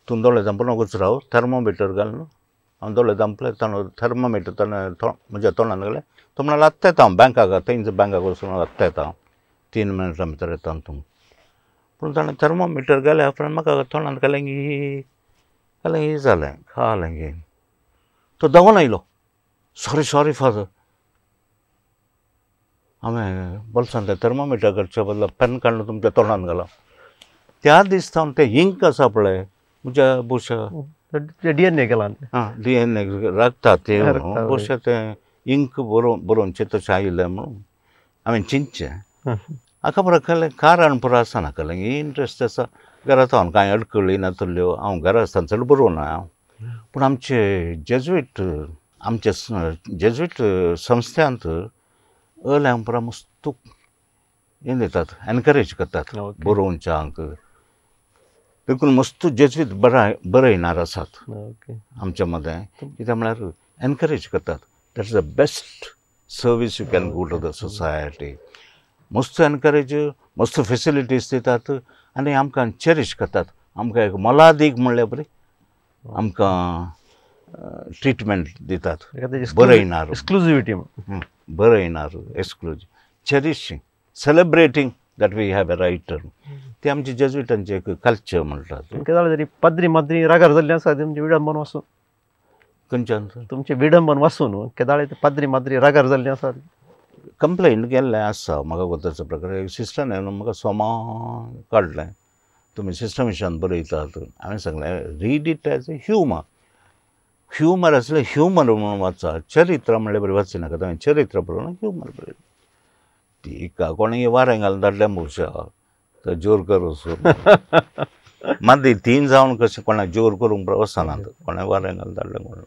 तूं दोळे धांपून वगच राव, थर्मोमिटर घालून. हांव दोळे धांपले, ताणें थर्मोमिटर ताणें म्हज्या तोंडांत घालें. तो म्हणालो आत्तां येता हांव बँकाक, थंयच बँकाक वचून आत्तां येता हांव, 3 मिनटां भितर येता तूं. पूण ताणें थर्मोमिटर घाल्या उपरांत म्हाका तोंडांत घालें की घालें की जालें खालें की. तो धांवून आयलो, सॉरी सॉरी फादर, हांवें बोल्सांतलें थर्मोमिटर करचे बदला पेन काडून तुमच्या तोंडांत घालां. त्या दीस सावन तें इंक आसा पळय म्हज्या भोवशा DNA गेला, आं DNA राखता तें, भोवशा तें इंक बरोवचें तशें आयिल्लें म्हणून हांवें चिंतचें. हाका पुरो कळ्ळें कारण पुरो आसना, कळ्ळें इंट्रस्ट आसा. घरा सावन कांय अडकळी नातल्यो, हांव घरा आसतना चड बरोवना हांव. पूण आमचे जेज्युईट, आमचे जेज्युईट संस्थांत अल्यांक पुरो मस्त हें दितात, एनकरेज करतात बरोवच्यांक. देखून मस्त जेज्युईट बरयणार आसात आमच्या मदें, कित्याक म्हळ्यार एनकरेज करतात. That is the best service you can go to the society. मस्त एनकरेज, मस्त फेसिलिटीज दितात आनी आमकां चेरीश करतात. आमकां एक मोलादीक म्हणल्यार बरी आमकां ट्रिटमेंट दितात. बरयणार एक्सक्लुजिविटी, बरयणार exclusive, cherishing, celebrating that we have a writer. ते आमचे जेज्युइटांचे एक कल्चर म्हणटात. केदाळ तरी पाद्री माद्री रागार जाल्ले आसा तुमचें विडंबन वाचून? खंयच्यान तुमचें विडंबन वाचून केदाळ पाद्री माद्री रागार जाल्ले आसा? कंप्लेंट केल्लें आसा म्हाका कोताचो प्रकार. एक सिस्टरान येवन म्हाका सोमा काडलें, तुमी सिस्टर मिशन बरयतात. हांवें सांगलें read it as a humour. Humour आसल्यार ह्युमर म्हणून वाचा, चरित्र म्हणल्यार बरें वाचिनाका, हांवें चरित्र बरोवन ह्युमर बरयलें. तिका कोणें वारें घालून धाडलें भोवशा तो जोर कर वचून मागीर तीन जावन कशें कोणाक जोर करूंक वचनात, कोणें वारें घालून धाडलें कोण.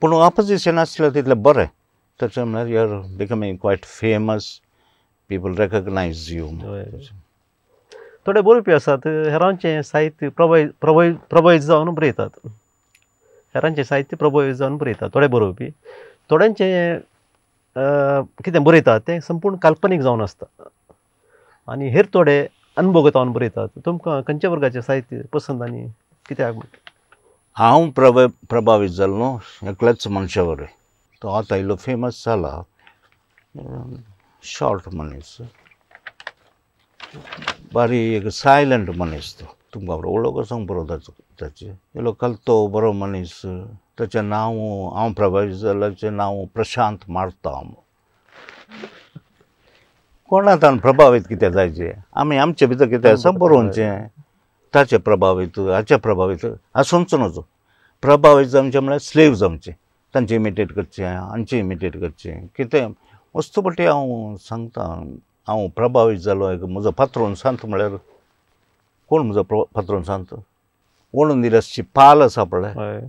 पूण ऑपोजिशन आसल्यार तितलें बरें, तशें म्हळ्यार you are becoming quite famous, people recognise you. थोडे बरोवपी आसात हेरांचें साहित्य प्रभावीत जावन बरयतात, हेरांचें साहित्य प्रभावीत जावन बरयतात थोडे बरोवपी. थोड्यांचें कितें बरयतात तें संपूर्ण काल्पनीक जावन आसता आनी हेर थोडे अनुभव जावन बरयतात. तुमकां खंयच्या वर्गाचें साहित्य पसंत आनी कित्याक? हांव प्रभावीत जालो न्हू एकल्याच मनशा वरवीं. तो आतां इल्लो फेमस जाला, शॉर्ट मनीस, बारीक एक सायलंट मनीस तो. तुमकां वळख सांग पुरो ताची. इल्लो कलतो बरो मनीस. ताचें नांव, हांव प्रभावीत जाल्याचें नांव प्रशांत मार्ताम. कोणाक प्रभावीत कित्याक जायचें, आमी आमचे भितर कितें आसा बरोवचें, ताचें प्रभावीत हाचें प्रभावीत आसूंच नजो. प्रभावीत जावचें म्हळ्यार स्लेव जावचें, तांचें इमिटेट करचें, हांचें इमिटेट करचें कितें वस्तू पटी. हांव सांगता, हांव प्रभावीत जालो एक म्हजो पात्रोन सांत म्हळ्यार कोण म्हजो पात्रोन सांत, ओणून दिल्याची पाल आसा पळय,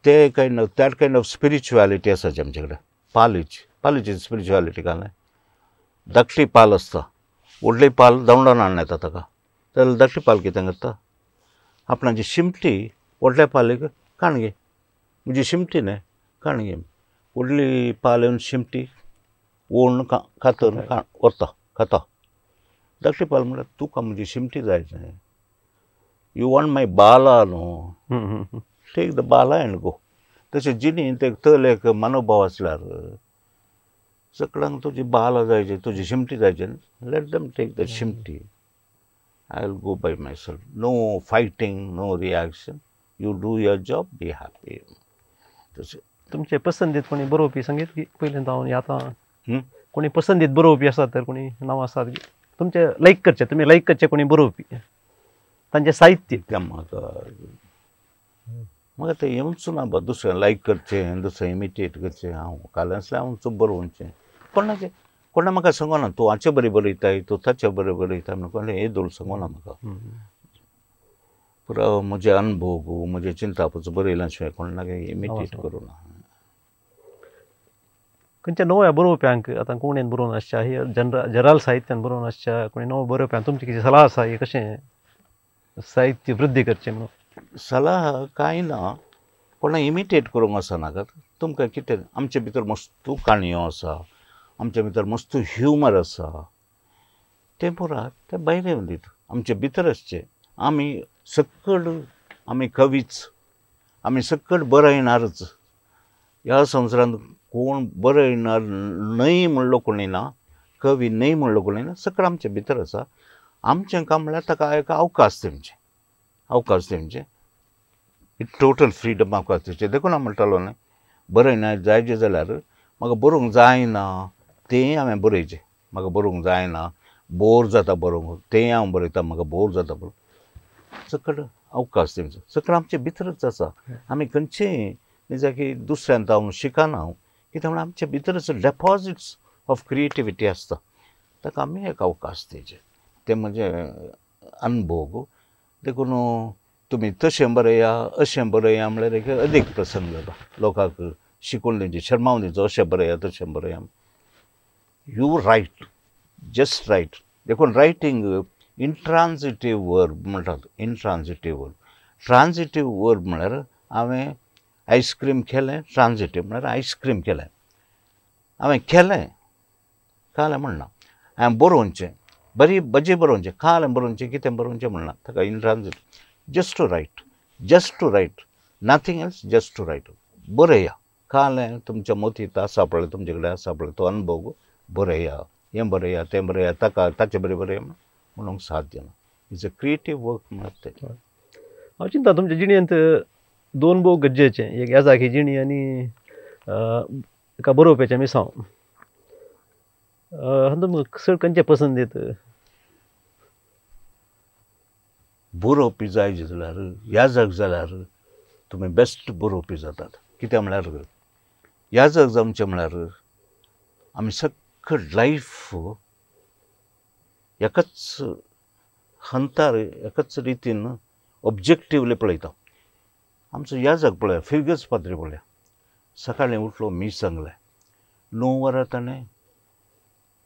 ते kind of that kind of spirituality आसा आमचे कडेन. पालीची पालीची स्पिरिच्युअलिटी घालें, धाकटी पाल आसता, व्हडली पाल धांवडावन हाडून येता ताका. जाल्यार धाकटी पाल कितें करता, आपणाची शिमटी व्हडल्या पालीक काणगे, म्हजी शिमटी न्हय काणगे, व्हडली पाल येवन शिमटी ओण कातर व्हरता खाता. धाकटी पाल म्हळ्यार तुका म्हजी शिमटी जाय न्हय, you want my Bala न्हू, take the Bala and go. तशें जिणेंत एक तल एक मनोभाव आसल्यार सगळ्यांक तुजी बाला जायची, तुजी शिमटी जायची, let them take the शिमटी, I will go by myself. No fighting, no reaction, you do your job, be happy. तशें तुमचे पसंदीत कोणी बरोवपी संगीत की पयलीं हांव आतां कोणी पसंदीत बरोवपी आसात तर कोणी नांव आसात तुमचे लायक करचे, तुमी लायक करचे कोणी बरोवपी तांचें साहित्य? म्हाका म्हाका तें येवचो ना बा, दुसरें लायक करचें, दुसरें इमिटेट करचें. हांव काल आसल्यार हांव बरोवचें, कोणाचें कोणा म्हाका सांगना तूं हाचे बरें बरयताय, तूं ताचे बरें बरयता म्हणून कोणें येदोळ सांगना म्हाका. पुरो म्हजे अनुभव म्हजें चिंतापूच बरयलां शिवाय कोणाक इमिटेट करूं ना. खंयच्या नव्या बरोवप्यांक आतां कोंकणीन बरोवन आसच्या, हे जनरल साहित्यान बरोवन आसच्या कोणी नवो बरोवप्यांक तुमची कितें सलाह आसा, हे कशें साहित्य वृद्धी करचें म्हणून? सलाह कांय ना, कोणा इमिटेट करूंक वचनाकात. तुमकां कितें आमचे भितर मस्तू काणयो आसा, आमचे भितर मस्तू ह्युमर आसा, तें पुराय तें भायर येवन दिता, आमचे भितर आसचें. आमी सक्कड आमी कवीच, आमी सक्कड बरयणारच. ह्या संवसारांत कोण बरयणार न्हय म्हणलो कोणी ना, कवी न्हय म्हणलो कोणी ना, सगळें आमचे भितर आसा. आमचें काम म्हळ्यार ताका एक अवकाश दिवचें, अवकाश दिवचें, टोटल फ्रिडम अवकाश दिवचें. देखून हांव म्हणटालो न्हय, बरयना जायचें जाल्यार म्हाका बरोवंक जायना तें हांवें बरयचें, म्हाका बरोवंक जायना, बोर जाता बरोवंक, तें हांव बरयता, म्हाका बोर जाता बरोवंक. सकट अवकाश दिवचो, सगळें आमचे भितरच आसा. आमी खंयचेय की दुसऱ्यांत हांव शिकना हांव, कित्याक म्हणल्यार आमचे भितरच डेपॉजिट्स ऑफ क्रिएटिविटी आसता, ताका आमी एक अवकाश दिवचे. तें म्हजें अनुभव. देखून तुमी तशें बरया अशें बरया म्हळ्यार एक अदीक प्रसंग जाता, लोकांक शिकोवन दिवचें, शर्मावन दिवचो, अशें बरया तशें बरया. You right, just right. देखून रायटींग इंट्रान्जिटीव वर्ब म्हणटात, इंट्रान्जिटीव वर्ब. ट्रान्जिटीव वर्ब म्हळ्यार हांवें आयस्क्रीम केलें, ट्रान्जिटीव म्हळ्यार आयस्क्रीम केलें, हांवें केलें, खालें म्हणना. हांवें बरोवचें, बरी भजी बरोवचें, खालें बरोवचें, कितें बरोवचें म्हणना, ताका intransitive. Just to write, just to write, nothing else, just to write. बरया, खालें तुमच्या मतींत आसा पळय, तुमचे कडेन आसा पळय तो अनुभव, बरया, हें बरया तें बरया, ताका ताचे बरें बरया म्हणूंक साध्य ना. It's a creative work म्हणल्यार तें. हांव चिंता तुमच्या जिणेंत दोन भोव गरजेचें, एक येजाकी जिणी आनी एका बरोवप्याचें मिसांव. तुमकां चड खंयचें पसंद येत? बरोवपी जाय जाल्यार याजक जाल्यार तुमी बेस्ट बरोवपी जातात. कित्याक म्हळ्यार याजक जावचें म्हळ्यार आमी सगळें लायफ एकाच हंतार एकाच रितीन ऑब्जेक्टिवली पळयता. आमचो याजक पळया, फिरगज पाद्री पळया, सकाळीं उठलो मीस सांगलें, 9 वरां ताणें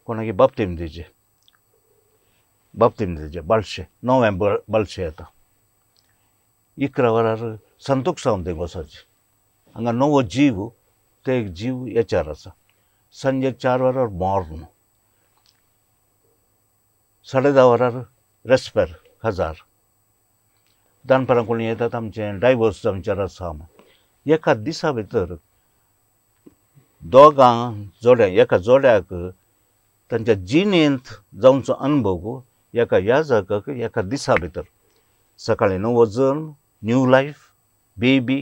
कोणाक बाप्तीम दिवचें, बाप्तीम दिवचें बाळशें, 9 बाळशें येता. 11 वरार संतोक सावन थंय वचपाचें, हांगा नवो जीव, ते एक जीव हेच्यार आसा. सांजे 4 वरार मॉर्न, 10:30 वरार रेस्पेर हजार, दनपारां कोणी येतात आमचें डायवर्स जावचें आसा. एका दिसा भितर दोगां जोड्या, एका जोड्याक तांच्या जिणेंत जावचो अनुभव एका याजकाक एका दिसा भितर. सकाळीं नवो जल्म, न्यू लायफ, बेबी,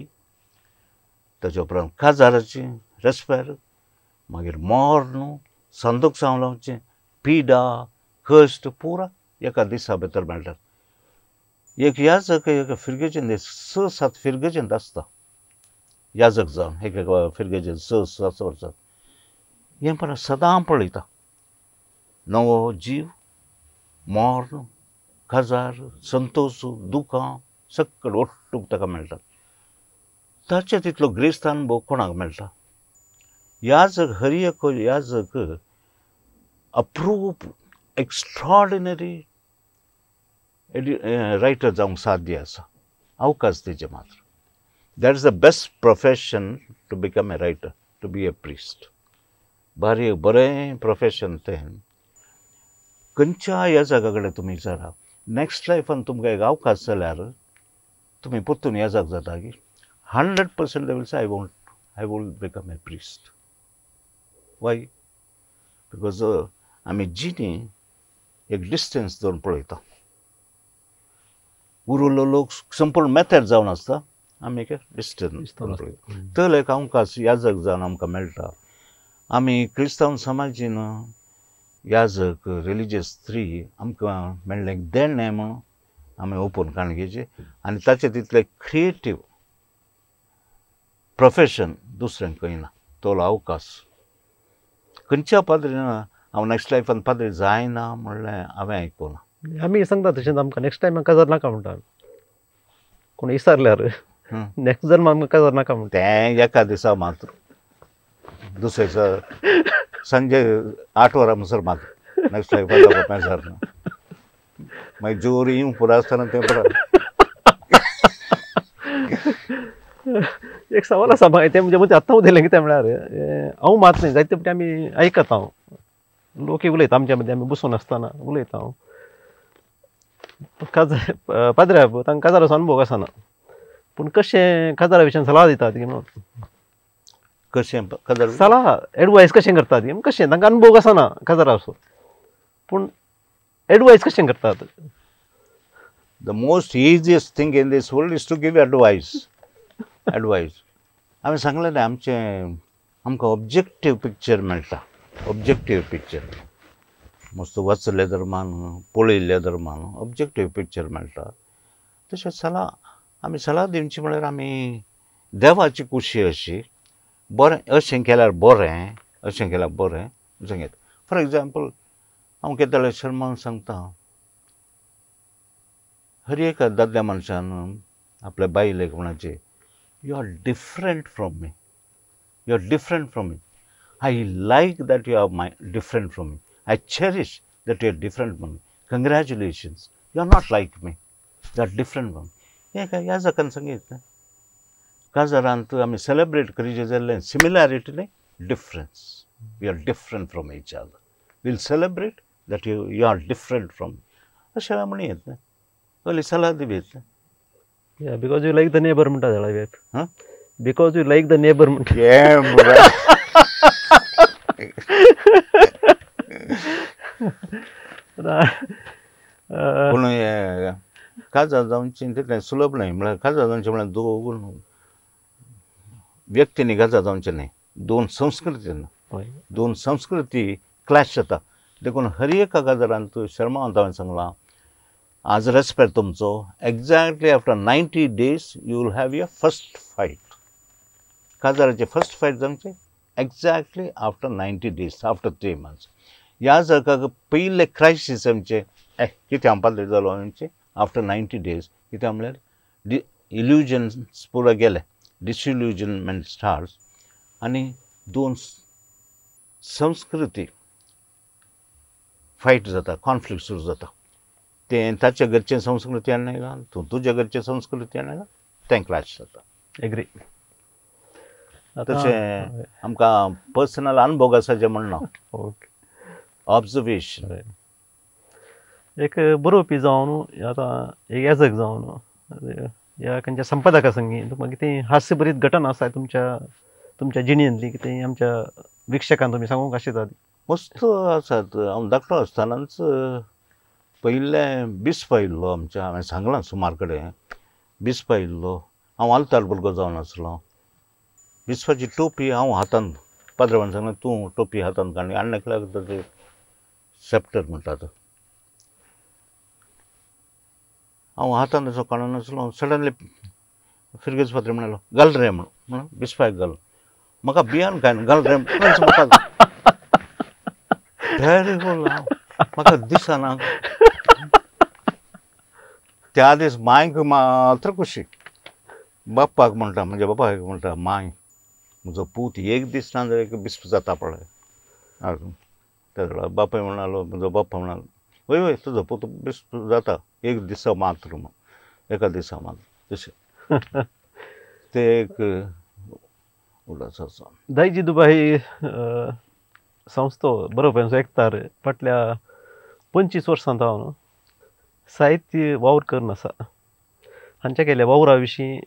ताच्या उपरांत काजाराचें रेस्पेर, मागीर मॉर्न, संदोक सावन लावचें, पिडा कश्ट पुरा एका दिसा भितर मेळटात. एक याजक एका फिरगेजेंत 6-7 फिरगेजेंत आसता याजक जावन, एक फिरगेजेंत 6-7 वर्सां हें पण सदां पळयता. नवो जीव, मॉर्न, काजार, संतोश, दुखां सगळें ओट्टूक ताका मेळटात. ताचे तितलो ग्रेस्त अनुभव कोणाक मेळटा? याजक, हर एक याजक अप्रूप एक्स्ट्रॉर्डिनरी रायटर जावंक साध्य आसा, अवकाश दिवचे मात्र. That is the best profession to become a writer, to be a priest. बारी बरें प्रोफेशन तें. खंयच्या याजका कडेन तुमी विचारा, नॅक्स्ट लायफान तुमकां एक अवकाश जाल्यार तुमी परतून याजक जाता की 100% they will say I will become a priest. Why? Because आमी जिणी एक डिस्टन्स दवरून पळयता. उरिल्लो लोक संपूर्ण मेथड जावन आसता, आमी एक डिस्टन्स पळयता. तर एक अवकाश याजक जावन आमकां मेळटा. आमी क्रिस्तांव समाजीन याजक, रिलिजियस स्त्री आमकां मेळ्ळें एक देणें म्हणून आमी ओपन काणगेचें आनी ताचे तितलें क्रिएटीव प्रोफेशन दुसऱ्यांक खंय ना. तोलो अवकाश खंयच्या पाद्रीन हांव नॅक्स्ट लायफान पाद्री जायना म्हणलें हांवें आयकुना. आमी सांगता तशेंच आमकां नॅक्स्ट टायम काजार नाका म्हणटा, कोण विचारल्यार नॅक्स्ट जन्म आमकां काजार नाका म्हणटा. तें एका दिसा मात्र, दुसऱ्या दिसा सांजे 8 वरां म्हणसर मात्र नॅक्स्ट लायफान काजार ना. मागीर जोर येवंक पुरो आसतना तें पुरो. एक सवाल आसा म्हाका, तें म्हणजे म्हणजे आतां उलयलें कितें म्हळ्यार हांव मात न्हय, जायते फावटी आमी आयकता, हांव लोकूय उलयता आमच्या मदीं, आमी बसून आसतना उलयता. हांव काजार पाद्र्या तांकां काजाराचो अनुभव आसना, पूण कशें काजारा विशयान सलाह दितात की म्हणून, कशें काजार सलाह एडवायस कशें करतात की कशें तांकां अनुभव आसना काजाराचो, पूण एडवायस कशें करतात? The most easiest thing in this world is to give advice. Advice हांवें सांगलें न्ही, आमचें आमकां ऑब्जेक्टीव पिक्चर मेळटा. ऑब्जेक्टीव पिक्चर मस्त वाचले दरमान, पळयल्ल्या दरमान ऑब्जेक्टीव पिक्चर मेळटा. तशेंच सलाह, आमी सलाह दिवची म्हळ्यार आमी देवाची कुशी अशी बरें, अशें केल्यार बरें, अशें केल्यार बरें अशें घेता. फॉर एग्जाम्पल हांव केदळे शर्मान सांगता, हर एका दादल्या मनशान आपल्या बायलेक म्हणचें, you are different from me, you are different from me, I like that you are my different from me, I cherish that you are different from me, congratulations, you are not like me, you are different from me. हें काय याजकान सांगीत. काजारांत आमी celebrate करीचे जाल्यार similarity न्ही, difference. We are different from each other, we'll celebrate that you are different from me, अशें म्हणूं येत न्ही, असली सलाह दिवं येत न्ही. Yeah, because you like the neighbor म्हणटा जाल्यार. Huh? Because you like the neighbor म्हणटा. Yeah, पूण काजार जावचें तितलें सुलभ न्हय. म्हळ्यार काजार जावचें म्हळ्यार दोन व्यक्तींनी काजार जावचें न्हय, दोन संस्कृतीन, दोन संस्कृती क्लॅश जाता. देखून हर एका काजारांत शर्मा हांवें सांगलां, आज रेस्पेक्ट तुमचो exactly after 90 days you will have your first fight. काजाराचे first fight जावचे exactly after 90 days, after 3 months. ह्या जाका पयले क्रायसीस आमचे कितें हांव पाद्री जालो आमचे आफ्टर 90 डेज कितें म्हणल्यार इल्युजन्स पुरा गेले, डिसइल्युजनमेंट स्टार्ट्स आनी दोन संस्कृती फायट जाता, कॉन्फ्लिक्ट सुरू जाता. तें ताच्या घरचें संस्कृती हाडना, तूं तुज्या घरचें संस्कृती हाडना, तें क्लॅश जाता. एग्री. तशें आमकां पर्सनल अनुभव आसा जें म्हणना, ओके, ऑब्जर्वेशन. एक बरोवपी जावन आतां एक याजक जावन ह्या खंयच्या संपादका संगी तुमकां कितें हास्यभरीत घटना आसा तुमच्या तुमच्या जिणेंतली कितें आमच्या विक्षकांक तुमी सांगूंक आशितात? मस्त आसात. हांव धाकटो आसतनाच पयलें बिस्प आयिल्लो आमच्या, हांवें सांगलां सुमार कडेन, बिस्प आयिल्लो. हांव आल्तार भुरगो जावन आसलो. बिस्पाची टोपी हांव हातान, पाद्रवान सांगलें तूं टोपी हातान काडली आनी एकल्याक ते सेप्टर म्हणटात, हांव हातान असो काडून आसलो. सडनली फिरगेज पाद्री म्हणालो घाल रे म्हणून, म्हणून बिस्पाक घाल. म्हाका भियान काय घाल रे म्हाका टेरेबल, म्हाका दिसना. त्या दीस मांयक मात्र खुशी, बाप्पाक म्हणटा, म्हणजे बापायक म्हणटा, मांय म्हजो पूत एक दीस ना जाल्यार एक बिस्प जाता पळय. त्या वेळार बापाय म्हणालो, म्हजो बाप्पा म्हणालो, वय वय तुजो पूत बिस्प जाता एक दिसा मात्र म्हण, एका दिसा मात्र. तशें ते एक उडास आसा. दायजी दुबाय संस्थो बरोवप्यांचो एकतार फाटल्या 25 वर्सां जावन साहित्य वावर करून आसा. हांच्या केल्ल्या वावरा विशीं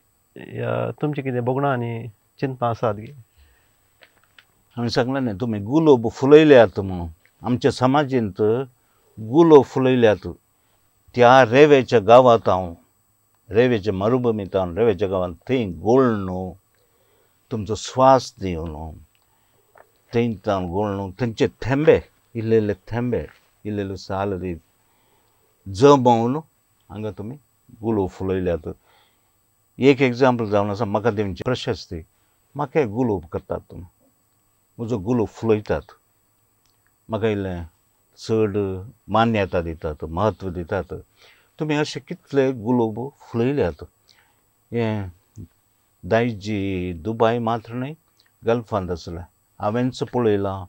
या तुमचें कितें भोगणां आनी चिंतनां आसात? हांवें सांगलें न्ही तुमी गुलोब फुलयल्यात म्हणून, आमच्या समाजींत गुलोब फुलयल्यात. त्या रेवेच्या गांवांत हांव, रेवेच्या मरुभुमींत हांव, रेवेच्या गांवांत थंय गोळ न्हू, तुमचो स्वास दिवन थंय हांव गोळ न्हू, थंयचे थेंबे, इल्ले इल्ले थेंबे, इल्ले इल्ले साल दी जमोवन हांगा तुमी गुलोब फुलयल्यात. एक एग्जाम्पल जावन आसा, म्हाका दिवची प्रशस्ती, म्हाका गुलोब करतात तुमी, म्हजो गुलोब फुलयतात, म्हाका इल्लें चड मान्यता दितात, म्हत्व दितात. तुमी अशे कितले गुलोब फुलयल्यात. हें दायजी दुबाय मात्र न्हय, गल्फांत आसलें हांवेंच पळयलां,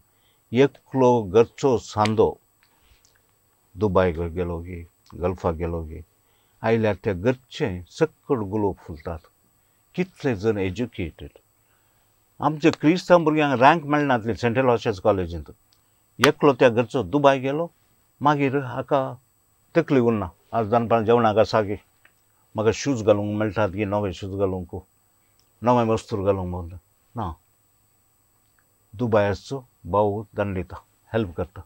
एकलो घरचो सांदो दुबाय गेलो की गल्फाक गेलो की आयल्यार त्या घरचे सक्कड गुलोब फुलतात. कितले जण एज्युकेटेड. आमच्या क्रिस्तांव भुरग्यांक रँक मेळनासली सेंट्रल हॉस्टेल्स कॉलेजींत. एकलो त्या घरचो दुबाय गेलो, मागीर हाका तकली उरना, आज दनपारां जेवणाक आसा की म्हाका शूज घालूंक मेळटात की नवे शूज घालूंक, नवें वस्तूर घालूंक ना. दुबाय आसचो भाव दंडिता, हेल्प करता.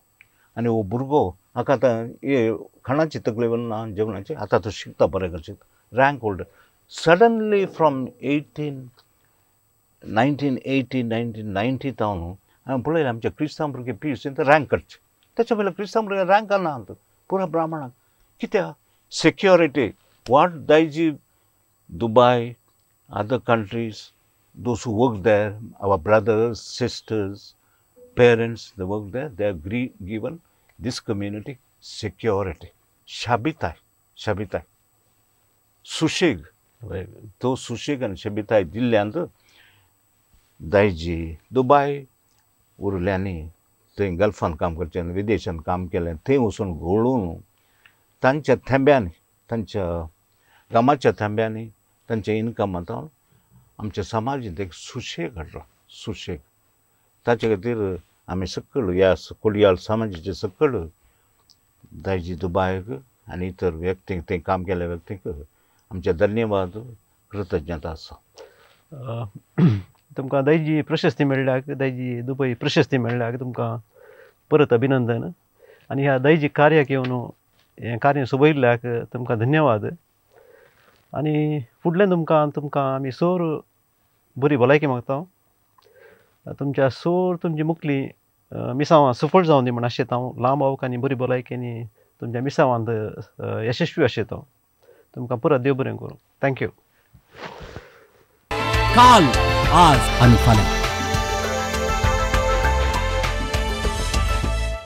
आनी हो भुरगो हाका आतां हे खाणाची तकली उरना, जेवणाची, आतां तो शिकता बरें करून शिकता, rank holder. Suddenly from 1980 1990 तावन हांवें पळयलें आमच्या क्रिस्तांव भुरगे पी यू सींत रँक काडचे. ताच्या पयलीं क्रिस्तांव भुरगे रँक ना पुरा ब्राह्मणाक. कित्याक? Security. What Daiji Dubai, other countries, those who work there, our brothers, sisters, parents, they work there, they are given this community security. शाबिताय, शाबिताय, सुशेग. तो सुशेग आनी शबिताय दिल्ल्यान दायजी दुबाय उरल्यांनी थंय गल्फान काम करचें, विदेशान काम केलें, थंय वचून घोळून तांच्या थेंब्यांनी, तांच्या कामाच्या थेंब्यांनी, तांच्या इनकमांत आमच्या समाजींत एक सुशेग हाडलो, सुशेग. ताचे खातीर आमी सकयल ह्या कोडयाळ समाजाचे सकयल दायजी दुबायक आनी इतर व्यक्तींक, थंय काम केल्ल्या व्यक्तींक आमचे धन्यवाद, कृतज्ञता आसा. तुमकां दायजी प्रशस्ती मेळ्ळ्याक, दायजी दुबय प्रशस्ती मेळ्ळ्याक तुमकां परत अभिनंदन. आनी ह्या दायजी कार्याक येवन हें कार्य सोबयल्ल्याक तुमकां धन्यवाद. आनी फुडलें तुमकां तुमकां आमी सोर बरी भलायकी मागता. तुमच्या सोर तुमची मुखली मिसांवां सफळ जावन दी म्हण आशेता हांव. लांब आवक आनी बरी भलायकी आनी तुमच्या मिसावांत यशस्वी अशें तो तुमकां पुरो देव बरें करूं. Thank you. काल, आज आनी फाल्यां.